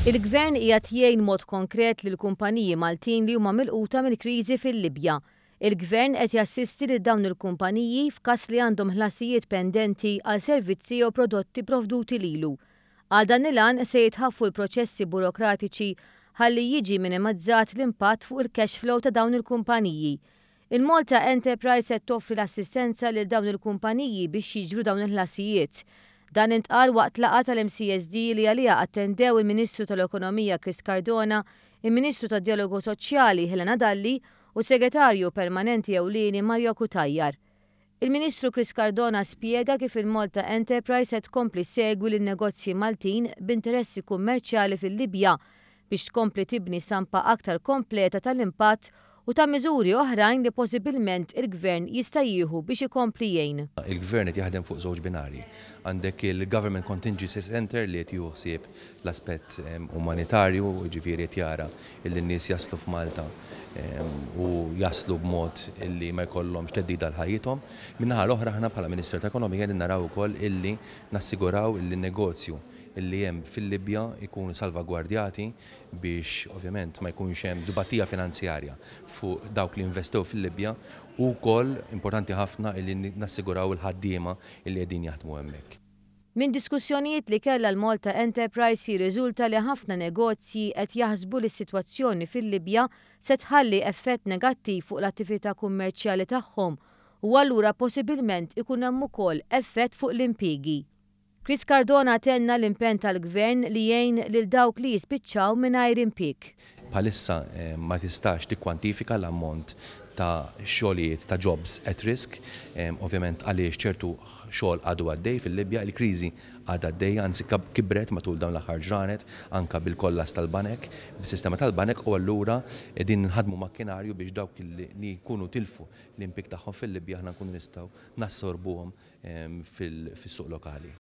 Il-Gvern qiegħed jgħin mod konkret lill-kumpaniji Maltin li huma milquta mill-kriżi fil-Libja. Il-Gvern qed jassisti lil dawn il-kumpaniji f'każ li għandhom ħlasijiet pendenti għal servizzi jew prodotti provduti lilu. Għal dan il-għan se jitħaffu l-proċessi burokratiċi ħalli jiġi minimizzat l-impatt fuq il-cash flow ta' dawn il-kumpaniji. Il-Malta Enterprise qed toffri l-assistenza lil dawn il-kumpaniji biex jiġbru dawn il-ħlasijiet. Dan intqal waqt laqgħa tal-MCESD li għaliha attendew il-Ministru tal-Ekonomija Chris Cardona, il-Ministru tad-Djalogu Soċjali Helena Dalli u s-Segretarju Permanenti Ewlieni Mario Cutajar. Il-Ministru Chris Cardona spjega kif il-Malta Enterprise se tkompli ssegwi lin-negozji Maltin b'interessi kummerċjali fil-Libja biex tkompli tibni stampa aktar kompleta tal-impatt u ta' miżuri oħrajn li possibilment il-Gvern jista' jieħu biex ikompli jgħin. Il-Gvern qed jaħdem fuq żewġ binarji. Għandek il-Government Contingency Centre li qed jieħu ħsieb l-aspett umanitarju, jiġifieri qed jara illi n-nies jaslu f'Malta u jaslu b'mod illi ma jkollhomx theddida għal ħajjithom. Min-naħa l-oħra aħna bħala Ministeru tal-Ekonomija qegħdin naraw ukoll illi nassiguraw illi n-negozju illi hemm fil-Libja jkunu salvagwardjati biex ovvjament ma jkunx hemm tbatija finanzjarja fuq dawk li investew fil-Libja u wkoll importanti ħafna illi nassiguraw il-ħaddiema illi qegħdin jaħdmu hemmhekk. Minn diskussjonijiet li kellha l-Malta Enterprise jirriżulta li ħafna negozji qed jaħsbu li s-sitwazzjoni fil-Libja se tħalli effett negattiv fuq l-attività kummerċjali tagħhom u allura possibilment ikun hemm ukoll effett fuq l-impjiegi. Chris Cardona tenna l-impenn tal-Gvern li jgħin lil dawk li jispiċċaw mingħajr impjieg. Bħalissa ma tistax tikkwantifika l-ammont ta' xogħlijiet ta' jobs at risk, ovvjament għaliex ċertu xogħol għadu għaddej fil-Libja, il-kriżi għadha għaddejja, anzi kibret matul dawn l-aħħar ġranet anke bil-kollass tal-banek, bis-sistema tal-banek u allura qegħdin nħaddmu makkinarju biex dawk li jkunu tilfu l-impjieg tagħhom fil-Libja aħna nkunu nistgħu nassorbuhom fis-suq lokali.